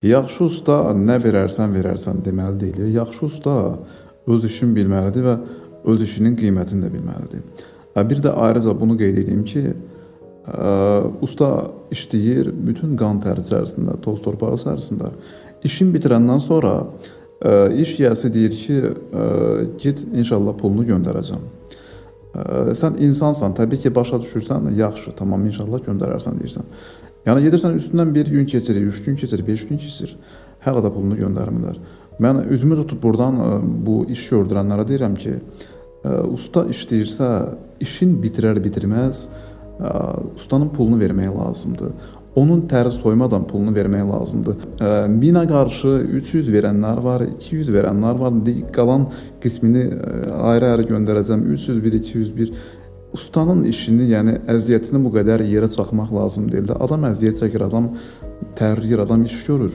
Yaxşı usta nə verərsən, verərsən deməli deyil. Yaxşı usta öz işini bilməlidir və öz işinin qiymətini də bilməlidir. Bir də ayrıca bunu qeyd edeyim ki, usta işləyir bütün qan tər içərisində, toz torpaq içərisində. İşin bitirəndən sonra iş yiyəsi deyir ki, get inşallah pulunu göndərəcəm. Sən insansan, təbii ki, başa düşürsən, yaxşı, tamam, inşallah göndərərsən deyirsən. Yəni gedirsən üstündən bir gün keçir, 3 gün keçir, 5 gün keçir, hələ də pulunu göndərmirlər. Mən üzümü tutub burdan bu iş gördürənlərə deyirəm ki, usta işləyirsə, işin bitirər bitirməz ustanın pulunu vermək lazımdır. Onun təri soymadan pulunu vermək lazımdır. Mina qarşı 300 verənlər var, 200 verənlər var. Qalan qismini ayrı-ayrı göndərəcəm. 301, 201. Ustanın işini, yəni əziyyətini bu qədər yerə çaxmaq lazım deyil də. Adam əziyyət çəkir, adam tərləyir, adam iş görür.